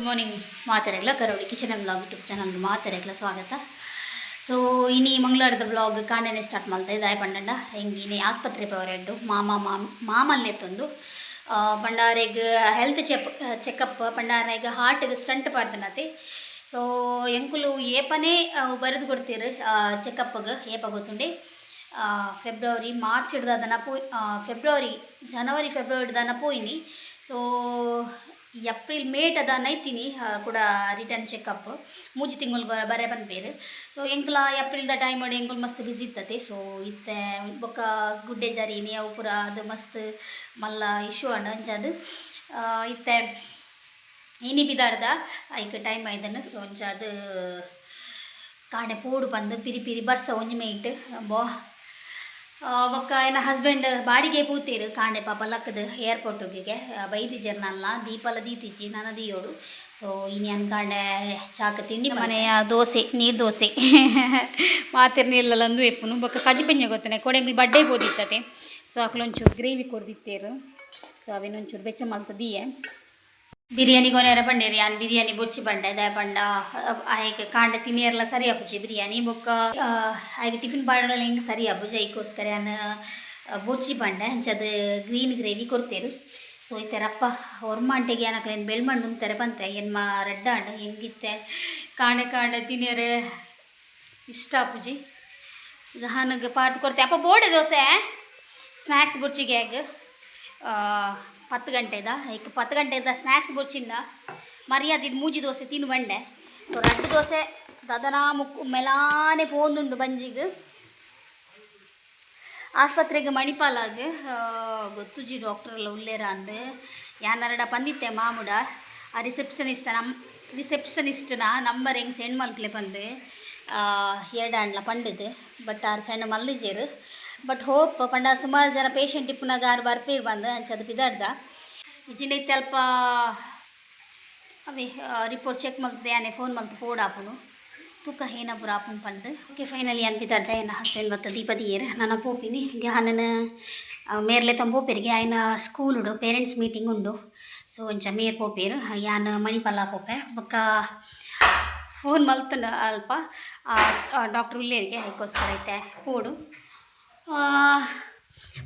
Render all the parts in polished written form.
Morning ಮಾತೆರೆಗ್ಲ Karoli kitchen and vlog YouTube channel ಮಾತೆರೆಗ್ಲ ಸ್ವಾಗತ. ಸೊ ಇನಿ ಮಂಗಳವಾರದ ವ್ಲಾಗ್ ಕಾಂಡೆನೆ ಸ್ಟಾರ್ಟ್ ಮಲ್ತೆ. ದಾಯ ಪಂಡಂಡ ಹಿಂಗೆ ಇನಿ ಆಸ್ಪತ್ರೆ ಪೋವರೆಂಡು ಮಾಮ ಮಾಮಲ್ಲೆತ್ತೊಂದು ಪಂಡಾರೆಗ್ ಹೆಲ್ತ್ ಚೆಕಪ್ ಪಂಡಾರೆಗ್ ಹಾರ್ಟ್ಗೆ ಸ್ಟಂಟ್ ಪಾಡ್ದನತೆ. ಸೊ ಎಂಕುಲು ಏಪನೇ ಬರೆದು ಕೊಡ್ತೀರು ಚೆಕಪ್ಗೆ. ಏಪ ಗೊತ್ತುಂಡೆ? ಫೆಬ್ರವರಿ ಮಾರ್ಚ್ ದಾದನ ಪೋಯ್, ಫೆಬ್ರವರಿ, ಜನವರಿ ಫೆಬ್ರವರಿ ದಾನ ಪೋಯಿನಿ. ಸೊ ಏಪ್ರಿಲ್ ಮೇಟ್ ಅದಾನ ಐತಿನಿ ಕೂಡ ರಿಟರ್ನ್ ಚೆಕಪ್. 3 ತಿಂಗಳು ಬರೆ ಪನ್ಪೇರು. ಸೊ ಎಂಕ್ಲ ಏಪ್ರಿಲ್ದ ಟೈಮ್ ಎಂಕುಲು ಮಸ್ತ್ ಬಿಸಿ ಇತ್ತತೆ. ಸೊ ಇತ್ತೆ ಬೊಕ್ಕ ಗುಡ್ಡೆ ಜಾರಿನಿ, ಅವು ಪೂರ ಅದು ಮಸ್ತ್ ಮಲ್ಲ ಇಶ್ಯೂ ಆಂಡ್. ಅಂಚಾದ್ ಇತ್ತೆ ಇನಿ ಬಿದಾರ್ದ ಐಕ್ ಟೈಮ್ ಆಯ್ದನು. ಸೊ ಅಂಚಾದ್ ಕಾಂಡೆ ಪೋಡು ಪಂದ್. ಪಿರಿ ಪಿರಿ ಬರ್ಸ ಒಂಜಿ ಮೈಟ್ ಬೋ. ಬೊಕ್ಕ ಎನ್ನ ಹಸ್ಬೆಂಡ್ ಬಾಡಿಗೆ ಪೂತೇರು ಕಾಂಡೆ ಪಾಪ ಲಕ್ಕದು ಏರ್ಪೋರ್ಟಿಗೆ ಬೈದಿಜೆರ್. ನಲ್ಲ ದೀಪಲ ದೀತಿಜಿ, ನನ ದೀಯೋಡು. ಸೊ ಇನಿ ಅನ್ಕಾಂಡೆ ಚಾಕ ತಿಂಡಿ ಮನೆಯ ದೋಸೆ, ನೀರು ದೋಸೆ ಮಾತೆರ್ ನೀರ್ಲಂದು ಎಪ್ಪುನು. ಬೊಕ್ಕ ಕಜಿಪೆಂಜ ಗೊತ್ತನೆ ಕೊಡೆಂಗ್ಲು ಬಡ್ಡೆ ಪೋದಿತ್ತತೆ. ಸೊ ಅಕ್ಲೊಂಚೂರು ಗ್ರೇವಿ ಕೊರ್ದಿತ್ತೇರು. ಸೊ ಅವೇನೊಂಚೂರು ಬೆಚ್ಚ ಮಲ್ತ ದಿಯೆ. ಬಿರಿಯಾನಿ ಕೊನೆಯರ ಪಂಡೇರಿ, ಯಾನ್ ಬಿರಿಯಾನಿ ಬೊರ್ಚಿ ಪಂಡೆ. ದಾಯ ಪಂಡ ಆಯ್ಕೆ ಕಾಂಡೆ ತಿನಿಯರ್ಲ ಸರಿ ಆಪುಜಿ ಬಿರಿಯಾನಿ. ಬೊಕ್ಕ ಆಯ್ಕೆ ಟಿಫಿನ್ ಪಾಡಲ ಹಿಂಗೆ ಸರಿ ಆಪುಜಿ. ಐಕೋಸ್ಕರ ಯಾನ್ ಬೊರ್ಚಿ ಪಂಡೆ. ಅಂಚದ ಗ್ರೀನ್ ಗ್ರೇವಿ ಕೊಡ್ತೇರು. ಸೊ ಇತ್ತೆರಪ್ಪ ಒರ್ಮಾಂಟೆಗೆ ಏನಕ್ಲೇನು ಬೆಳ್ಮಣ್ಣು ಉಂತಾರೆ ಬಂತೆ ಎನ್ಮ ರಡ್ಡಾಂಡ್ ಹೆಂಗಿತ್ತೆ. ಕಾಂಡೆ ಕಾಂಡೆ ತಿನಿಯರೆ ಇಷ್ಟ ಆಪುಜಿ. ಈಗ ಹನಗೆ ಪಾಟ್ ಕೊಡ್ತೆ. ಅಪ್ಪ ಬೋಡೆ ದೋಸೆ ಸ್ನ್ಯಾಕ್ಸ್ ಬುರ್ಚಿಗೆ ಆಗ 10 ಗಂಟೆದ ಈಗ 10 ಗಂಟೆದ ಸ್ನ್ಯಾಕ್ಸ್ ಬೊರ್ಚಿಂದ ಮರ್ಯಾದೆ ಮೂಜಿ ದೋಸೆ ತಿನ್ನು ಬಂಡೆ. ಸೊ ರಡ್ಡು ದೋಸೆ ದದನಾ ಮುಕ್ಕು ಮೆಲಾನೆ ಪೋಂದುಂಡು ಬಂಜಿಗ್. ಆಸ್ಪತ್ರೆಗೆ ಮಣಿಪಾಲಾಗ ಗೊತ್ತುಜಿ ಡಾಕ್ಟರ್ ಎಲ್ಲ ಉಲ್ಲೇರ ಅಂದ್. ಯಾನರಡ ಪಂದಿತ್ತೆ ಮಾಮುಡ, ಆ ರಿಸೆಪ್ಷನಿಸ್ಟ್ ನಮ್ಮ ರಿಸೆಪ್ಷನಿಸ್ಟ್ನ ನಂಬರ್ ಹೆಂಗೆ ಸೆಂಡ್ ಮಲ್ಪ್ಲೆ ಪಂದು. ಎರಡಾಂಡ್ಲ ಪಂಡದು, ಬಟ್ ಆರು ಸಣ್ಣ ಮಲ್ದಿಜೇರು. ಬಟ್ ಹೋಪ್ ಪಂಡ ಸುಮಾರು ಜನ ಪೇಷಂಟ್ ಇಪ್ಪುನಾಗ ಆರು ಬರ್ಪೀರ್ ಬಂದು ಅಂಚದ ಪಿದಾಡ್ದ. ಇಜ್ಜಿಂಡ ಇತ್ತೆ ಅಲ್ಪ ಅವೇ ರಿಪೋರ್ಟ್ ಚೆಕ್ ಮಲ್ತದೆ. ಯಾನೆ ಫೋನ್ ಮಲ್ತು ಪೋಡಾಪುನು. ತೂಕ ಏನ ಪೂರ ಆಪುನು ಪಂದ್. ಓಕೆ, ಫೈನಲಿ ಅನ್ಪಿದಾಡ್ದ. ಎನ್ನ ಹಸ್ಬೆಂಡ್ ಬತ್ತ ದೀಪ ದಿಯೇರ್. ನಾನು ಪೋಪಿನಿ ಹನನ ಮೇರ್ಲೆ ತಂಪೋಪೆರಿಗೆ. ಆಯ್ನ ಸ್ಕೂಲ್ ಉಂಡು, ಪೇರೆಂಟ್ಸ್ ಮೀಟಿಂಗ್ ಉಂಡು. ಸೊ ಒಂಚ ಮೇರ್ ಪೋಪೇರು, ಯಾನ್ ಮಣಿಪಾಲ ಪೋಪೆ. ಬೊಕ್ಕ ಫೋನ್ ಮಲ್ತಂಡ ಅಲ್ಪ ಡಾಕ್ಟ್ರ್ ಉಲ್ಲೇರಿಗೆ, ಅದಕ್ಕೋಸ್ಕರ ಐತೆ ಪೋಡು.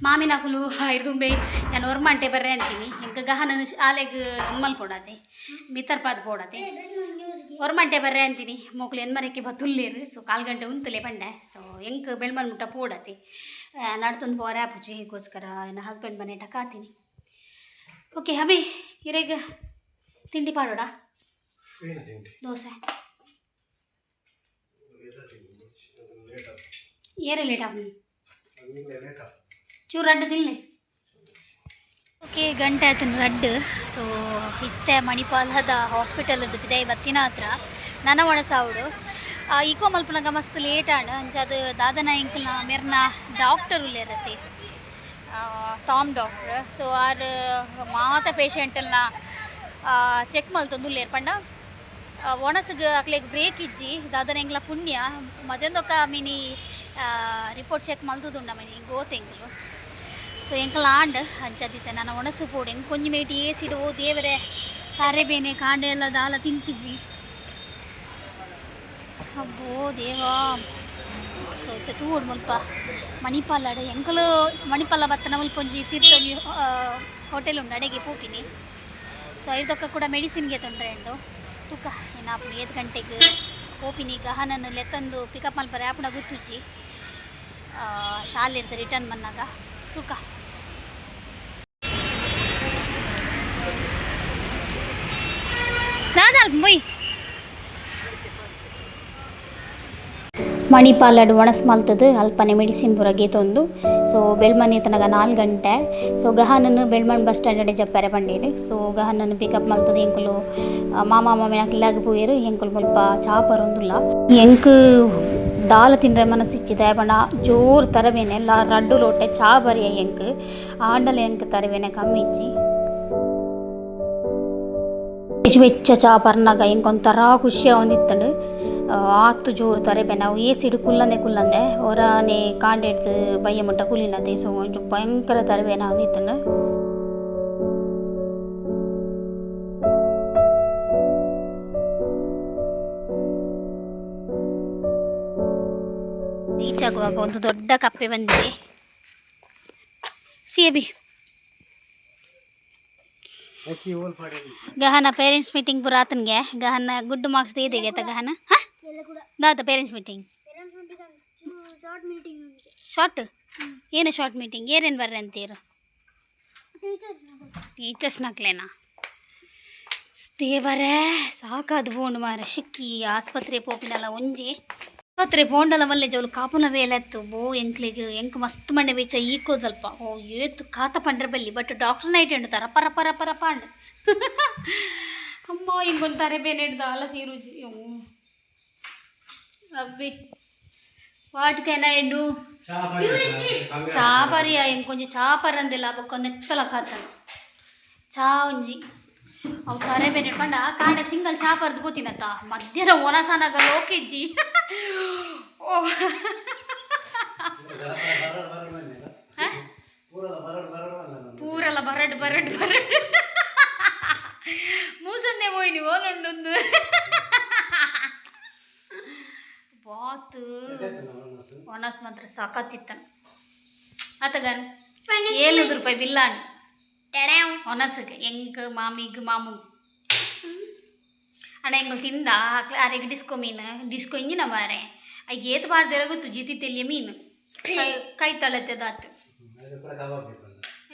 ಮಾಮಿನಕುಲು ಐರ್ದುಂಬೆ ಯಾನ್ ಒರ್ಮಂಟೆ ಬರ್ರೆ ಅಂತೀನಿ. ಎಂಕ್ ಗಹನ ಆಲೆಗ್ ಮಲ್ಪೊಡಾತೆ, ಮಿತ್ತರ್ಪಾದ್ ಪೋಡಾತೆ. ಒರ್ಮಂಟೆ ಬರ್ರೆ ಅಂತೀನಿ, ಮೋಕುಲು ಎನ್ಮರಕ್ಕೆ ಬತ್ತುಲ್ಲೇರು. ಸೊ ಕಾಲು ಗಂಟೆ ಉಂತಲೆ ಪಂಡೆ. ಸೊ ಎಂಕ್ ಬೆಳ್ಮನ್ ಮುಟ್ಟ ಪೋಡಾತೆ, ನಡ್ತೊಂದು ಪೋರೆ ಆಪುಜಿ. ಅದಕ್ಕೋಸ್ಕರ ಎನ್ನ ಹಸ್ಬೆಂಡ್ ಮನೆ ಕಾತೀನಿ. ಓಕೆ ಅಭಿ, ಇರೆಗ್ ತಿಂಡಿ ಪಾಡೋಡ? ಏನು ತಿಂಡಿ? ದೋಸೆ. ಎಲ್ಲ ತಿಂಡಿ ಲೇಟ್ ಆಯ್ತು. ಏರೆ ಲೇಟ್ ಆಪುಂಡು? ಅದು ಇಲ್ಲ, ಲೇಟ್ ಆಯ್ತು. ಚೂರು ರಡ್ಡು ತಿನ್ಲೆ. ಓಕೆ, ಗಂಟೆ ಆಯ್ತು ರಡ್ಡು. ಸೊ ಇತ್ತೆ ಮಣಿಪಾಲದ ಹಾಸ್ಪಿಟಲ್ ಪಿದೈ ಬತ್ತಿನ ಹತ್ರ ನನ ಒಣಸಾವುಡು. ಇಕೋ ಮಲ್ಪುನಗ ಮಸ್ತ್ ಲೇಟ್ ಆಂಡ್. ಅಂಚಾದ್ ದಾದನ ಎಂಕಲ್ನ ಮೆರ್ನ ಡಾಕ್ಟರ್ ಉಲ್ಲೇರತಿ, ಟಾಮ್ ಡಾಕ್ಟ್ರ್. ಸೊ ಆರ್ ಮಾತ ಪೇಷಂಟಲ್ನ ಚೆಕ್ ಮಲ್ತೊಂದು ಉಲ್ಲೇರ್. ಪಂಡ ಒಣಸುಗ್ ಅಕ್ಲೆಗ್ ಬ್ರೇಕ್ ಇಜ್ಜಿ. ದಾದನ ಎಂಕ್ಲ ಪುಣ್ಯ ಮದೊಂದೊಕ ಮಿನಿ ರಿಪೋರ್ಟ್ ಚೆಕ್ ಮಲ್ತುದುಂಡ ಮಿನಿ ಗೋತೆಂಕುಲು. ಸೊ ಎಂಕಲ ಆಂಡ್. ಅಂಚದಿತ್ತೆ ನನ್ನ ಒಣಸು ಪೋಡು. ಎಂಕ್ ಒಂಜಿ ಮೇಟಿ ಏಸಿಡು. ಓ ದೇವರೇ, ತರೆ ಬೇನೆ. ಕಾಂಡೆ ಎಲ್ಲ ದಾಲ ತಿಂತಿಜಿ. ಅಬ್ಬೋ ದೇವಾ. ಸೊ ಇತ್ತೆ ತೂವೊಡು ಮುಲ್ಪ ಮಣಿಪಾಲಡ್. ಎಂಕುಲು ಮಣಿಪಾಲ ಬತ್ತನ ಮುಲ್ಪ ಒಂಜಿ ತಿರ್ತ್ ಒಂಜಿ ಹೋಟೆಲ್ ಉಂಡು, ಅಡೆಗೆ ಪೋಪಿನಿ. ಸೊ ಐದೊಕ್ಕ ಕೂಡ ಮೆಡಿಸಿನ್ಗೆ ತೊಂದರೆ ಉಂಡು. ತೂಕ ಏನಾಪುಂಡು, ಏತ್ ಗಂಟೆಗೆ ಪೋಪಿನಿ. ಗಹನನ್ನು ಲೆತ್ತಂದು ಪಿಕಪ್ ಮಲ್ಪರೆ ಆಪುಣ ಗೊತ್ತುಜಿ ಶಾಲೆ ರಿಟರ್ನ್ ಬಂದಾಗ. ತೂಕ. ದಾದಾಲ್ಪ ಮೊಯ್ ಮಣಿಪಾಲಡ್ ಒಣಸ್ ಮಲ್ತದು ಅಲ್ಪನೆ ಮೆಡಿಸಿನ್ ಪೂರ ಗೇತೊಂದು. ಸೊ ಬೆಳ್ಮನಿ ತನಗ 4 ಗಂಟೆ. ಸೊ ಗಹನನ್ನು ಬೆಳ್ಮಣ್ ಬಸ್ ಸ್ಟ್ಯಾಂಡ್ ಅಡೆ ಜಪ್ಪರೆ ಪಂಡೇರು. ಸೊ ಗಹನನ್ನು ಪಿಕಪ್ ಮಲ್ತದು ಎಂಕುಲು ಮಾಮ ಮಾಮಿನ ಕಿಲ್ಲಾಗ ಪೋಯೆರು. ಎಂಕುಲು ಮುಲ್ಪ ಚಾಪರ್ ಒಂದುಲ್ಲ. ಎಂಕ್ ದಾಲ ತಿಂಡ್ರೆ ಮನಸ್ಸಿಚ್ಚಿದೆ ಪಂಡ ಜೋರು ತರಬೇನೆ. ಎಲ್ಲ ರಡ್ಡು ಲೋಟೆ ಚಾ ಬರಿಯ ಎಂಕ್ ಆಂಡಲ ಎಂಕ್ ತರಬೇನೆ ಕಮ್ಮಿ ಇಜ್ಜಿ. ಬೆಚ್ಚ ಬೆಚ್ಚ ಚಾ ಪರ್ನಾಗ ಎಂಕೊಂಥರ ಖುಷಿ ಆವೊಂದಿತ್ತಂಡು. ಆತ್ ಜೋರು ತರೆಬೇನೆ. ಅವು ಏಸಿಡ್ ಕುಲ್ಲಂದೆ ಕುಲ್ಲಂದೆ ಒರಾನೆ ಕಾಂಡೆಡ್ದು ಬಯ್ಯ ಮುಟ್ಟ ಕುಲಿನತೆ. ಸೊ ಒಂಜಿ ಭಯಂಕರ ತರಬೇನೆ ಆವೊಂದಿತ್ತಂಡು. ಆಗುವಾಗ ಒಂದು ದೊಡ್ಡ ಕಪ್ಪೆ ಬಂದಿದೆ. ಸಿ ಅಭಿ. ಗಹನ ಪೇರೆಂಟ್ಸ್ ಮೀಟಿಂಗ್ ಪೂರ ಆತನಿಗೆ. ಗಹನ ಗುಡ್ ಮಾರ್ಕ್ಸ್ ಇದೆ ಗಹನ. ಹಾಂ, ದಾದ ಪೇರೆಂಟ್ಸ್ ಮೀಟಿಂಗ್? ಶಾರ್ಟ್ ಏನು? ಶಾರ್ಟ್ ಮೀಟಿಂಗ್ ಏನೇನು ಬರ್ರಿ ಅಂತೀರು? ಟೀಚರ್ಸ್ ನಕ್ಲೇನಾ? ದೇವರೇ, ಸಾಕಾದ ಬೋಂಡು ಮಾರ. ಸಿಕ್ಕಿ ಆಸ್ಪತ್ರೆ ಪೋಪಿನಲ್ಲ ಒಂಜಿ ಆಸ್ಪತ್ರೆ ಪೋಂಡಲ ಮಲ್ಲೆ ಜೋಲು ಕಾಪುನ ಬೇಲೆತ್ತು ಬೋ. ಎಂಕ್ಲಿಗೆ ಎಂಕ್ ಮಸ್ತ್ ಮಂಡೆ ಬೇಚ ಈಕೋ ಸ್ವಲ್ಪ. ಓ ಏತ್ ಕಾತ ಪಂಡ್ರೆ ಬಲ್ಲಿ, ಬಟ್ ಡಾಕ್ಟರ್ ನೈಟ್ ಉಂಡು ತರ ಪರ ಪರ ಪರ ಪಾಂಡ್. ಅಮ್ಮ, ಹಿಂಗೊಂತಾರೆ ಬೇನೆ ಹಿಡ್ದು ಅಲ್ಲ ತೀರುಜಿ. ಅಬ್ಬಿ, what can I do? ಚಾಪರಿಯ ಇಂಕೊಂಚ ಚಾಪರಂದಿಲ್ಲ ಬೊಕ್ಕ ನೆತ್ತಲ ಕಾತನ ಚಾ ಒಂಜಿ. ಅವು ತರೆ ಬೇನೆ ಪಂಡ ಕಾಂಡೆ ಸಿಂಗಲ್ ಚಾ ಪರ್ದು ಪೋತಿನತ್ತ. ಮಧ್ಯಾಹ್ನ ಒಣಸನಗ ಲೋಕೆಜ್ಜಿ. ಓ, ಹ? ಪೂರಲ ಬರಡ್ ಬರಡ್ ಬರಡ್ ಮೂಸಂದೆ ಹೋಯ್ನಿ ಓಲುಂಡೊಂದು ಬಾತ್. ಒಣಸ್ ಮಾತ್ರ ಸಾಕತ್ತಿತ್ತನ ಆತಗನ್. 700 ರೂಪಾಯಿ ಬಿಲ್ಲಾನ್ ಒಣಸ್ಗೆ, ಎಂಕ್ ಮಾಮಿಗ್ ಮಾಮು ಅಣ್ಣ ಎಂಗ್ ತಿಂದ ಅರೆಗ್ ಡಿಸ್ಕೋ ಮೀನು, ಡಿಸ್ಕೋ ಇಂಜಿನ ಮಾರೆ. ಐಕ್ ಏತ್ ಪಾಡ್ದೆರ ಗೊತ್ತು, ಜಿತಿ ತೆಲಿಯ ಮೀನು ಕೈ ಕೈ ತಳತೆದಾತು.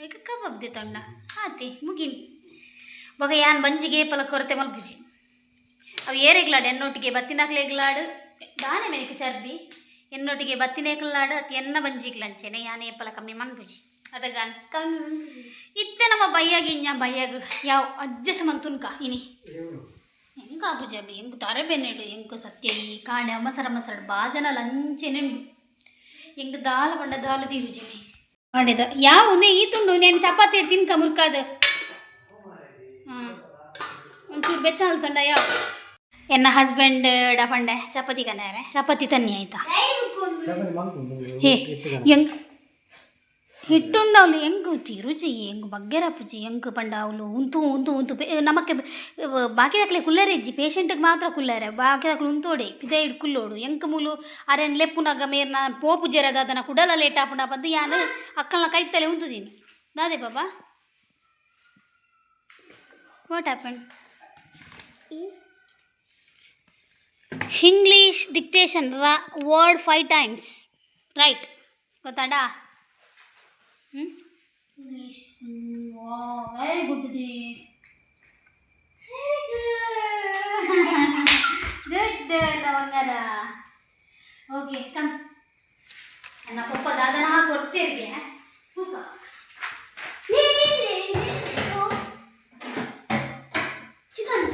ಐಕ್ ಕಬಾಬ್ ತಂಡ ಆತಿ ಮುಗಿನ್. ಬೊಕ ಯಾನ್ ಬಂಜಿಗೆ ಏಪಲ ಕೊರತೆ ಮಲ್ಪುಜಿ. ಅವು ಏರೆಗ್ಲಾಡು ಎನ್ನೊಟ್ಟಿಗೆ ಬತ್ತಿನಕ್ಲೆಗ್ಲಾಡು ದಾನೆ ಮೇನಿಕ್ ಚರ್ಬಿ. ಎನ್ನೊಟ್ಟಿಗೆ ಬತ್ತಿನೇಕಲ್ಲಾಡು ಅತ್ ಎನ್ನ ಬಂಜಿಗ್ಲಂಚೆನೆ. ಯಾನ್ ಏಪಲ ಕಮ್ಮಿ ಮನ್ಪುಜಿ ಅದಗಾನ್. ಇತ್ತೆ ನಮ್ಮ ಬಯ್ಯಾಗ ಇಂಜ ಬಯ್ಯಾಗ ಯಾವ ಅಡ್ಜಸ್ಟ್ ಮಂತುನ್ಕ ಇನಿ. ಎಂಕ ಆಪುಜಿ ಅಬ್ಬಿ, ಎಂಕ್ ತರೆ ಬೆನ್ನೆಡು ಎಂಕ್ ಸತ್ಯ. ಈ ಕಾಂಡೆ ಅಮಸರ ಮಸರಡು ಬಾಜನ ಲಂಚೆನೆಂಡು. ಎಂಕ್ ದಾಲ ಪಂಡ ದಾಲ ತೀರುಜಿನಿ ಮಾಡಿದ ಯಾವ ಒಂದೇ ಈ ತುಂಡು. నేను ಚಪಾತಿ ಹಿಟ್ಟು ತಿನ್ಕ ಮುರ್ಕಾದ. ಹಾಂ, ಒಂಚೂರು ಬೆಚ್ಚ ತಂಡ ಯಾವ ಎನ್ನ ಹಸ್ಬೆಂಡ್ ಪಂಡೆ ಚಪಾತಿ ಕನಾರೆ. ಚಪಾತಿ ತನ್ನಿ ಆಯ್ತಾ? ಹೇ, ಎಂಕ್ ಹಿಟ್ಟುಂಡವ್ಲು ಎಂಕ್ ರುಚಿ ಎಂಕ್ ಬಗ್ಗೆರಪುಜಿ. ಎಂಕ್ ಪಂಡ ಅವ್ಲು ಉಂತು ಉಂತು ಉಂತು ನಮಕ್ಕೆ ಬಾಕಿದಕ್ಲೆ ಕುಲ್ಲರೆ ಇಜ್ಜಿ. ಪೇಷಂಟ್ಗೆ ಮಾತ್ರ ಕುಲ್ಲರೆ, ಬಾಕಿದಕ್ಲು ಉಂತೋಡೆ, ಪಿದೈಡ್ ಕುಲ್ಲೋಡು. ಎಂಕ್ ಮೂಲು ಅರೆನ್ ಲೆಪ್ಪುನಗ ಮೇರ್ನ ಪೋಪುಜೆರ ದಾದನ ಕುಡಲ ಲೇಟ್ ಆಪುಂಡ ಪಂದ್ ಯಾನ್ ಅಕ್ಕಲ್ನ ಕೈತಲೆ ಉಂತುದೀನಿ. ದಾದೆ ಪಾಪ, what happen? English dictation ರಾ ವರ್ಡ್ ಫೈವ್ ಟೈಮ್ಸ್ ರೈಟ್. ಗೊತ್ತಾಡಾ? ಹ್ಞೂ, English. Very good the, very good. ನವಂಗರ. Okay, come. ನನ್ನ ಪಪ್ಪ ದಾದನ ಕೊಡ್ತೇವೆ ತೂಕ. Chicken,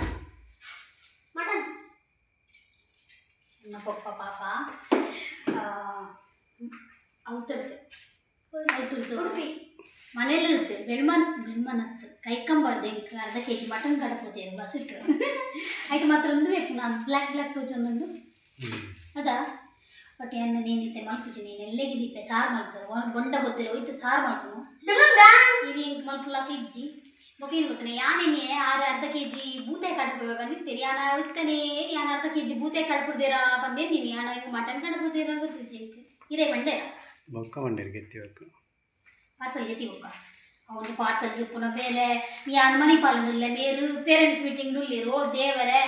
mutton. ನನ್ನ ಪಪ್ಪ ಪಾಪ ಅವತರದ್ದು ಅವತರದ್ದು. ಉಡುಪಿ. ಮನೇಲಿ ಇರುತ್ತೆ. ಬೆಳ್ಮನ್ ಬೆಳ್ಮನತ್ತು ಕೈಕಂಬಾರ್ದು. ಎಂಕ್ ಅರ್ಧ ಕೆಜಿ ಮಟನ್ ಕಡಪೋತೆ ಬಸ್ ಇಟ್ಟು. ಐಟ್ ಮಾತ್ರ ಒಂದು ಬೇಕು. ನಾನು ಬ್ಲ್ಯಾಕ್ ಬ್ಲ್ಯಾಕ್ ತೋಚೊಂದುಂಡು ಅದಾ. ಬಟ್ ಎನ್ನ ನೀನಿತ್ತೆ ಮಲ್ಪುಜಿ. ನೀನು ಎಲ್ಲೆಗೆ ದೀಪೆ ಸಾರು ಮಲ್ಪು. ಬೊಂಡ ಗೊತ್ತಿಲ್ಲ ಹೋಯ್ತು ಸಾರು ಮಲ್ಪುನು. ನೀನು ಎಂಕ್ ಮಲ್ಪುಲಾಕ ಇಜ್ಜಿ. ಬೊಕ ಏನು ಗೊತ್ತನೆ, ಯಾನೇನೆ ಆರು ಅರ್ಧ ಕೆಜಿ ಬೂತೆ ಕಡಪು ಬಂದಿತ್ತೀರಿ. ಯಾನ ಇತ್ತನೇ ಯಾನ್ ಅರ್ಧ ಕೆಜಿ ಬೂತೆ ಕಡಪುಡ್ದೇರ ಬಂದೇನು ನೀನು. ಯಾನ ಹಿಂಗೆ ಮಟನ್ ಕಡಪುಡ್ದೇರ ಗೊತ್ತು. ಇರೇ ಬಂಡೇರ. ಬೊಕ್ಕ ಮಂಡೇರಿಗೆ ಎತ್ತಿಬೇಕು. ಪಾರ್ಸಲ್ ಜೊತೆ ಬೊಕ್ಕ ಅವನು ಪಾರ್ಸಲ್ ಪುನಃ ಬೇಲೆ. ಯಾನ್ ಮನಿ ಪಾಲುಂಡುಲ್ಲೆ, ಮೇರು ಪೇರೆಂಟ್ಸ್ ಮೀಟಿಂಗ್ ಉಳ್ಳೇರು. ಓ ದೇವರೇ.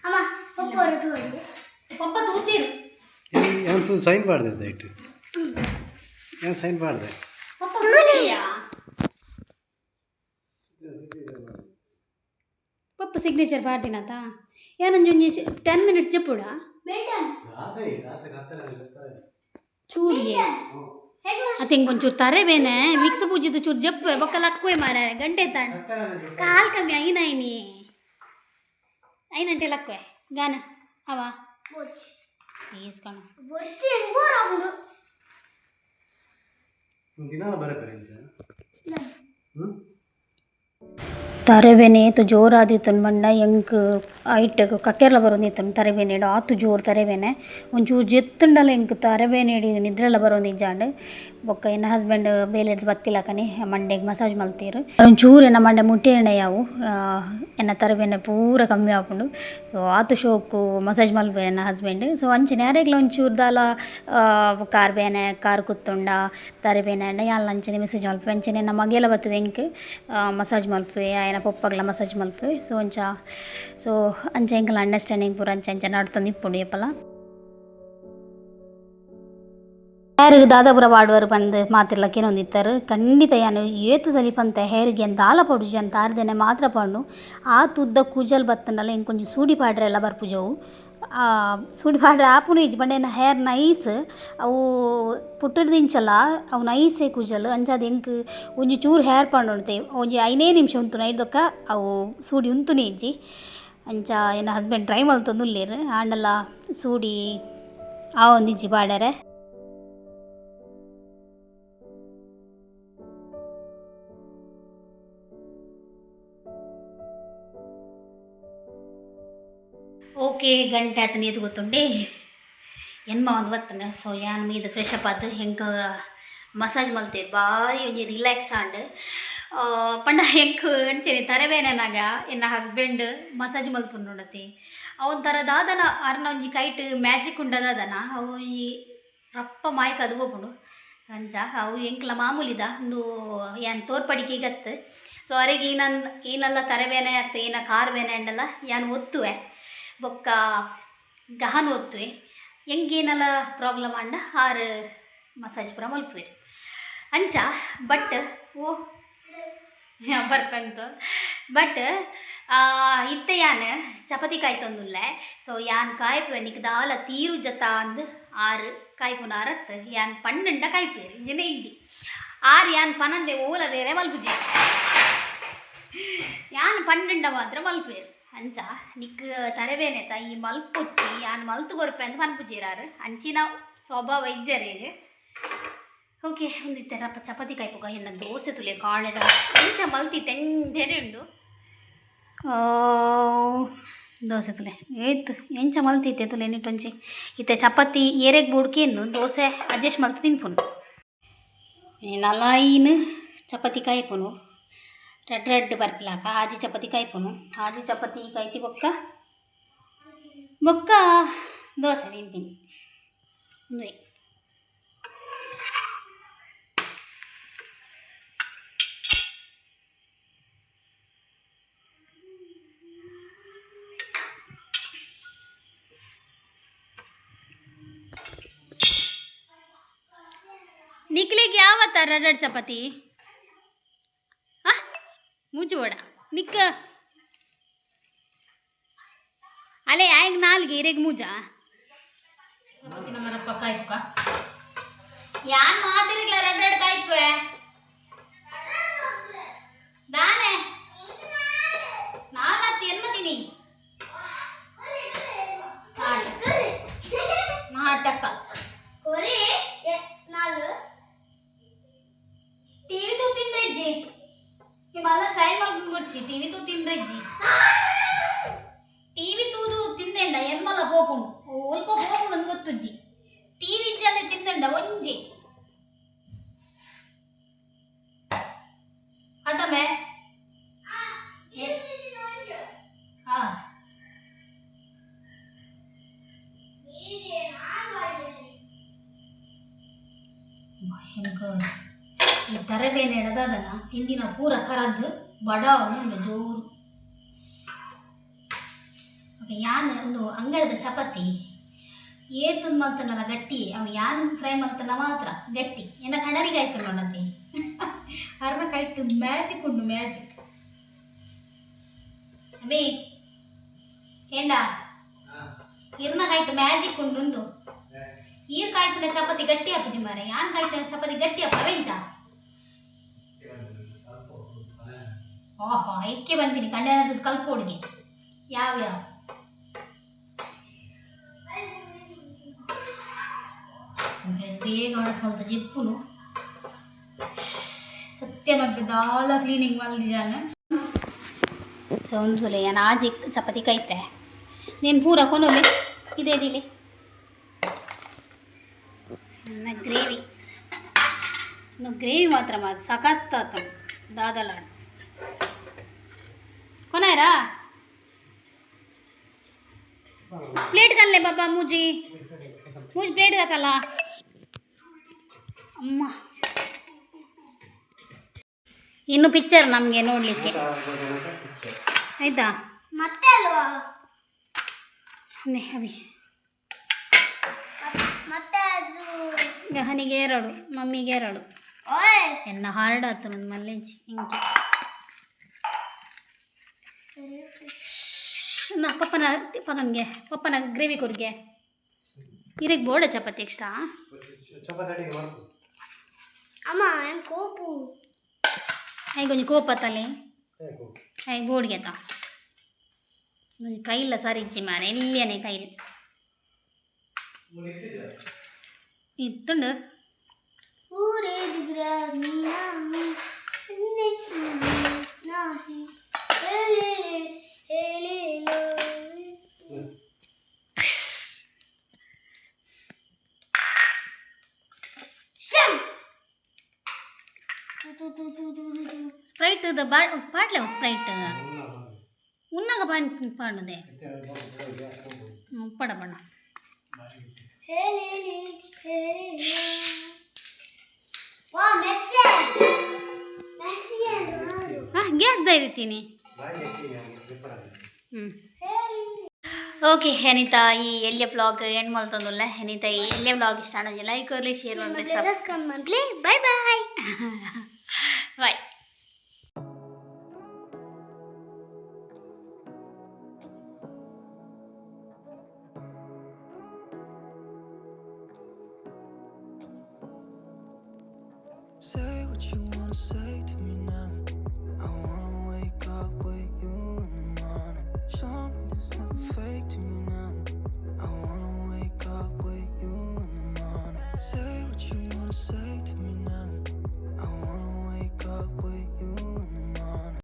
ಅಮ್ಮ, ಪಪ್ಪ ಹೊರತು. ಪಪ್ಪ ತೂತೀರು. ಏನು ಸೈನ್ ಮಾಡಿದೆ ದಯವಿಟ್ಟು? ಏನು ಸೈನ್ ಮಾಡಿದೆ? ಪಪ್ಪ ತೂತಿಯಾ? ಪಪ್ಪ ಸಿಗ್ನೇಚರ್ ಪಾಡ್ದಿನತ. ಏನೊಂಜೊಂಜಿ 10 ಮಿನಿಟ್ಸ್ ಜಪ್ಪುಡ. ಚೂರಿಗೆ ಅತ್ತೆ ಇಂಕೊಂಚೂರು ತರೆ ಬೇನೆ ವಿಕ್ಸ್ ಪೂಜಿದ್ದು ಚೂರು ಜಪ್ಪು. ಬೊಕ್ಕ ಲಕ್ಕುವೆ ಮಾರ ಗಂಟೆ ತಾಂಡ್ ಕಾಲ್ ಕಮ್ಮಿ ಐನ ಐನಿ ಐನಂಟೆ ಲಕ್ಕುವೆ ಗಾನ ಅವ ಪ್ಲೀಸ್ ಕಣ. ದಿನ ಬರಬೇರೆ. ಹ್ಞೂ. ತರಬೇನೆ ಏತು ಜೋರಾದಿತ್ತುಂಡು ಬಂಡ ಎಂಕ್ ಐಟ್ ಕಕ್ಕೆರ್ಲ ಬರೊಂದಿತ್ತುಂಡು ತರೆಬೇನೆಡ್ ಆತು ಜೋರು ತರೆಬೇನೆ ಒಂಚೂರು ಜೆತ್ತುಂಡಲ ಎಂಕ್ ತರೆಬೇನೆಡ್ ನಿದ್ರೆಲ ಬರೊಂದಿಜ್ಜಾಂಡ್ ಬೊಕ್ಕ ಎನ್ನ ಹಸ್ಬೆಂಡ್ ಬೇಲೆಡ್ದ್ ಬತ್ತಿಲಕನೆ ಮಂಡೆಗ್ ಮಸಾಜ್ ಮಲ್ತೆರ್ ಒಂಚೂರು ಎನ್ನ ಮಂಡೆ ಮುಟ್ಟಿಂಡ ಯಾವು ಎನ್ನ ತರೆಬೇನೆ ಪೂರ ಕಮ್ಮಿ ಆಪುಂಡು. ಸೊ ಆತು ಶೋಕು ಮಸಾಜ್ ಮಲ್ಪುವೆರ್ ಎನ್ನ ಹಸ್ಬೆಂಡ್. ಸೊ ಅಂಚನೆ ಅರೆಗ್ಲ ಒಂಚೂರು ದಾಲ ಕಾರ್ ಬೇನೆ ಕಾರ್ ಕುತ್ತುಂಡ ತರೆಬೇನೆ ಆಂಡ ಯಾನ್ಲ ಅಂಚನೆ ಮೆಸೇಜ್ ಮಲ್ಪುವೆ. ಅಂಚನೆ ಎನ್ನ ಮಗೆಲ ಬತ್ತುದು ಎಂಕ್ ಮಸಾಜ್ ಮಲ್ಪುವೆ ಆಯನ ಪೊಪ್ಪಗ್ಲ ಮಸಾಜ್ ಮಲ್ಪುವೆ. ಸೊ ಅಂಚ ಸೊ ಅಂಚ ಎಂಕಲ್ನ ಅಂಡರ್ಸ್ಟ್ಯಾಂಡಿಂಗ್ ಪೂರ ಅಂಚ ಅಂಚ ನಡತೊಂದು ಇಪ್ಪುಂಡು ಏಪಲ. ಹೇರ್ಗ್ ದಾದ ಪೂರ ಪಾಡುವರ್ ಪಂದ್ ಮಾತೆರ್ಲ ಕೇನೊಂದಿತ್ತೆರ್ ಖಂಡಿತ ಯಾನ್ ಏತ್ ಸಲಿ ಪಂತೆ ಹೇರ್ಗ್ ಯಾನ್ ದಾಲ ಪಾಡುಜಿ ಯಾನ್ ತಾರ್ದೆನೆ ಮಾತ್ರ ಪಾಡುನು ಆತ್ ಉದ್ದ ಕೂಜಲ್ ಬತ್ತುಂಡಲ ಎಂಕ್ ಒಂಜಿ ಸೂಡಿ ಪಾಡ್ರೆಲ ಬರ್ಪುಜಿ ಅವು ಸೂಡಿ ಪಾಡ್ರೆ ಆಪುನು ಇಜ್ಜಿ ಪಂಡ ಎನ್ನ ಹೇರ್ ನೈಸ್ ಅವು ಪುಟ್ಟುಡ್ದಿಂಚಲ ಅವು ನೈಸೇ ಕೂಜಲ್ ಅಂಚಾದ್ ಎಂಕ್ ಒಂಜಿ ಚೂರು ಹೇರ್ ಪಾಡೊಂತೆ ಒಂಜಿ 5 ನಿಮಿಷ ಉಂತುನು ಐಡ್ದ್ ಅವು ಸೂಡಿ ಉಂತುನೇ ಇಜ್ಜಿ. ಅಂಚ ಎನ್ನ ಹಸ್ಬೆಂಡ್ ಟ್ರೈ ಮಲ್ತೊಂದುಲ್ಲೆರ್ ಆಂಡಲ ಸೂಡಿ ಆವೊಂದಿಜ್ಜಿ ಪಾಡೆರೆ. ಓಕೆ ಗಂಟೆ ಆತನ ನೀರು ಗೊತ್ತುಂಡೆ ಎನ್ಮ ಒಂದು ಬತ್ತನ. ಸೊ ಯಾನ್ ಮೀದ್ ಫ್ರೆಶ್ ಅಪ್ ಆದ್ ಎಂಕ್ ಮಸಾಜ್ ಮಲ್ತೆ ಬಾರಿ ಒಂಜಿ ರಿಲ್ಯಾಕ್ಸ್ ಆಂಡ್. ಪಂಡ ಎಂಕ್ ಅಂಚನೆ ತರೆಬೇನೆನಾಗ ಎನ್ನ ಹಸ್ಬೆಂಡ್ ಮಸಾಜ್ ಮಲ್ತೊಂಡುಂಡತೆ ಅವೊಂಥರ ದಾದನ ಅರ್ನ ಒಂಜಿ ಕೈಟ್ ಮ್ಯಾಜಿಕ್ ಉಂಡ ದಾದನ ಅವು ಒಂಜಿ ರಪ್ಪ ಮಾಯಕ ಅದು ಪೋಪುಂಡು. ಅಂಚ ಅವು ಎಂಕ್ಲ ಮಾಮೂಲಿದ ಉಂದು ಯಾನ್ ತೋರ್ಪಡಿಕೆ ಗತ್ತು. ಸೊ ಅರೆಗ್ ಏನನ್ ಏನಲ್ಲ ತರೆಬೇನೆ ಅತ್ತ ಏನ ಕಾರ್ ಬೇನೆ ಅಂಡಲ ಯಾನ್ ಒತ್ತುವೆ ಬೊಕ್ಕ ಗಹನ್ ಒತ್ತುವೆ ಎಂಕೇನಲ ಪ್ರಾಬ್ಲಮ್ ಆಂಡ ಆರ್ ಮಸಾಜ್ ಪೂರ ಮಲ್ಪುವೆರ್. ಅಂಚ ಬಟ್ ಓ ಬರ್ಪಂತು ಬಟ್ ಇತ್ತೆ ಯಾನ್ ಚಪಾತಿ ಕಾಯ್ತೊಂದುಲ್ಲೆ. ಸೊ ಯಾನ್ ಕಾಯ್ಪುವೆ ನಿಕ್ ದಾಲ ತೀರು ಜತ ಅಂದ್ ಆರ್ ಕಾಯ್ಪುನ ಅರತ್ ಯಾನ್ ಪಂಡಂಡ ಕಾಯ್ಪುವೆರ್ ಇಜ್ಜಿಂಡ ಇಜ್ಜಿ ಆರ್ ಯಾನ್ ಪನಂದೆ ಓಲ ಬೇಲೆ ಮಲ್ಪುಜಿ ಯಾನ್ ಪಂಡಂಡ ಮಾತ್ರ ಮಲ್ಪುವೆರ್. ಅಂಚ ನಿಕ್ ತರೆಬೇನೆತ ಈ ಮಲ್ಪೊಚ್ಚಿ ಯಾನ್ ಮಲ್ತು ಕೊರ್ಪೆ ಅಂದ್ ಪನ್ಪುಜೆರ್ ಆರ್ ಅಂಚಿನ ಸ್ವಭಾವ ಇಜ್ಜೆರ್. ಓಕೆ ಉಂದು ರಪ್ಪ ಚಪಾತಿ ಕಾಯ್ಪುಗ ಎನ್ನ ದೋಸೆ ತುಲೆ ಕಾಳೆದ ಎಂಚ ಮಲ್ತಿತ್ತೆ ಎಂಚನೆ ಉಂಡು ದೋಸೆ ತುಲೆ ಏತ್ ಎಂಚ ಮಲ್ತಿತ್ತೆ ತುಲೆ ನಿಟ್ಟೊಂಚಿ ಇತ್ತೆ ಚಪಾತಿ ಏರೆಗ್ ಬುಡ್ಕೇನು ದೋಸೆ ಅಡ್ಜಸ್ಟ್ ಮಲ್ತು ತಿನ್ಪುನು ನಲಾಯಿನ್ ಚಪಾತಿ ಕಾಯ್ಪುನು ರಡ್ಡ್ ರಡ್ಡ್ ಬರ್ಪಿಲಾಕ ಆಜಿ ಚಪಾತಿ ಕಾಯ್ಪುನು ಆಜಿ ಚಪಾತಿ ಕಾಯ್ತಿ ಬೊಕ್ಕ ಬೊಕ್ಕ ದೋಸೆ ತಿನ್ಪಿನಿ ಉಂದುವೆ. ನಿಕ್ಲೆಗ್ ಯಾವತ್ತ ರಡ್ಡ್ ರಡ್ಡ್ ಚಪಾತಿ ಮೂಜಿ ವಡ ನಿಕ್ಕ ಅಲೆ ಆಯಗ್ ನಾಲ್ಗೆ ಇರೆಗ್ ಮೂಜಾ ಚಪಾತಿ ನಮ್ಮರಪ್ಪ ಕಾಯ್ಪುಕ ಯಾನ್ ಮಾತಿರಿಗ್ಲ ರಡ್ಡ್ ರಡ್ಡ್ ಕಾಯ್ಪುವೆ ದಾನೆ ನಾಲ್ಕತ್ತಿ ಎನ್ಮತೀನಿ ನಾಟಕ ಕೊರಿ ನಾಲ್ ಟಿವಿ ತೂ ತಿಂದ್ರೆಜ್ಜಿ ಮಲ್ಲ ಸ್ಟೈಲ್ ಮಲ್ಪುಂಡು ಕೊಡ್ಚಿ ಟಿವಿ ತೂ ತಿಂದ್ರೆಜ್ಜಿ ಟಿವಿ ತೂದು ತಿಂದೆಂಡ ಎನ್ಮಲ ಪೋಪುಂಡು ಒಲ್ಪ ಪೋಪುಂಡು ಅಂದ್ ಗೊತ್ತುಜ್ಜಿ ಟಿವಿ ಇಜ್ಜಂದೆ ತಿಂದೆಂಡ ಒಂಜಿ ಅದಮೆ ಹಾ ಭಯಂಕರ ಈ ತರಬೇನೆ ಎಡದಾದನ ತಿಂದಿನ ಪೂರ ಕರದ್ ಬಡ ಉಂಡು ಜೋರು. ಯಾನ್ ಒಂದು ಅಂಗಡದ ಚಪಾತಿ ಏತುಂದು ಮಲ್ತನಲ್ಲ ಗಟ್ಟಿ ಅವು ಯಾನ್ ಫ್ರೈ ಮಲ್ತನ ಮಾತ್ರ ಗಟ್ಟಿ ಎನ್ನ ಕಣರಿಗೆ ಆಯ್ತು ನೋಡತಿ ಅರ್ನ ಕೈಟ್ ಮ್ಯಾಜಿಕ್ ಉಂಡು ಮ್ಯಾಜಿಕ್. ಅಬಿ ಏಂಡ ಇರ್ನ ಕೈಟ್ ಮ್ಯಾಜಿಕ್ ಉಂಡು ಉಂದು ಈರ್ ಕಾಯ್ತಿನ ಚಪಾತಿ ಗಟ್ಟಿ ಆಪುಜಿ ಮಾರೆ ಯಾನ್ ಕಾಯ್ತಿನ ಚಪಾತಿ ಗಟ್ಟಿ ಆಪ ಅವೆಂಚ ಓಹೋ ಐಕ್ಕೆ ಬಂದಿನಿ ಕಂಡೇನದ ಕಲ್ಪೋಡಿಗೆ ಯಾವ ಯಾವ ಬೇಗ ಒಣಸ್ಕೊಂತ ಜಿಪ್ಪುನು ಸತ್ಯ ಮಲ್ಪೆ ದಾಲ ಕ್ಲೀನಿಂಗ್ ಮಲ್ದಿಜಾನ. ಸೊ ಒಂದುಲೆ ನಾನು ಆಜಿ ಚಪಾತಿ ಕೈತೆ. ನೀನು ಪೂರ ಕೊನೊಲೆ ಇದೇ ದಿಲಿ ನನ್ನ ಗ್ರೇವಿ. ಇನ್ನು ಗ್ರೇವಿ ಮಾತ್ರ ಮಾತ್ರ ಸಖತ್ ಆತ ದಾದಲಾಡು ಕೊನಾಯ್ರಾ. ಪ್ಲೇಟ್ ಕಲ್ಲೇ ಬಾಬಾ, ಮೂಜಿ ಮೂಜಿ ಪ್ಲೇಟ್ ಹಾಕಲ್ಲ ಅಮ್ಮ. ಇನ್ನು ಪಿಕ್ಚರ್ ನಮಗೆ ನೋಡಲಿಕ್ಕೆ ಆಯ್ತಾ? ಮತ್ತೆ ಅಲ್ವಾ? ನೆ ಅವಿ. ಮತ್ತೆ ಅದು. ಗಹನಿಗೆ ಎರಡು, ಮಮ್ಮಿಗೆ ಎರಡು. ಓಯ್. ಎನ್ನ ಹಾರ್ಡ್ ಆತು ನನ್ನ ಮಲ್ಲೇಜ್ ಹಿಂಗೆ. ನಾ ಪಪ್ಪನ ಪದನ್ಗೆ ಪಪ್ಪನ ಗ್ರೇವಿ ಕೊರ್ಗೆ ಇರಕ್ಕೆ ಬೋಡ ಚಪಾತಿ ಎಕ್ಸ್ಟ್ರಾ. ಚಪಾತಿ ಅಡಿಗೆ ಮಾಡ್ಕೊ. ಅಮ್ಮ, ಹೆಂಗ್ ಕೋಪು? ಐಗೊಂಜಿ ಕೋಪ ತಲೆ. ಹೇಗೋ? I ಬೋಡ್ಗೆತ ಕೈಲ್ಲ ಸರಿಜ್ಜಿ ಮಾರೆ, ಎಲ್ಲಿಯನೆ ಕೈಲ್ ಇತ್ತುಂಡು. ಪೂರೇ ದಿಗ್ರಾಮಿ ನಾಹಿ ಹೇಳಿ ಹೇಳಿ. ಶಮ್ ತು ತು ತು ತು ತು ತು. ಸ್ಪ್ರೈಟ್ the ಬಾ ಪಾಡ್ಲೆ. ಸ್ಪ್ರೈಟ್ ಉನ್ನಾಗ ಪಾನ್ ಪಾಡುದೆ ಪಡ ಬಣ್ಣ. ಹೇಳಿ ಹೇಳಿ. ವಾ ಮೆಸ್ಸಿ ಮೆಸ್ಸಿ. ಹಾಂ, ಗ್ಯಾಸ್ ಧೈರ್ಯತೀನಿ. ಹ್ಞೂ, ಓಕೆ ಅನಿತಾ, ಈ ಎಲ್ಲಿಯ ಬ್ಲಾಗ್ ಎಂಡ್ ಮಲ್ತೊಂದುಲ್ಲ. ಅನಿತಾ, ಈ ಎಲ್ಲಿಯ ಬ್ಲಾಗ್ ಇಷ್ಟ ಅನ್ನೋದು ಲೈಕ್ ಕೊರ್ಲಿ, ಶೇರ್ ಮಾಡ್ಬೇಕು. ಸಬ್ಸ್ಕ್ರೈಬ್ ಮಾಡ್ಲಿ. Bye bye. Bye. Say what you wanna say to me now.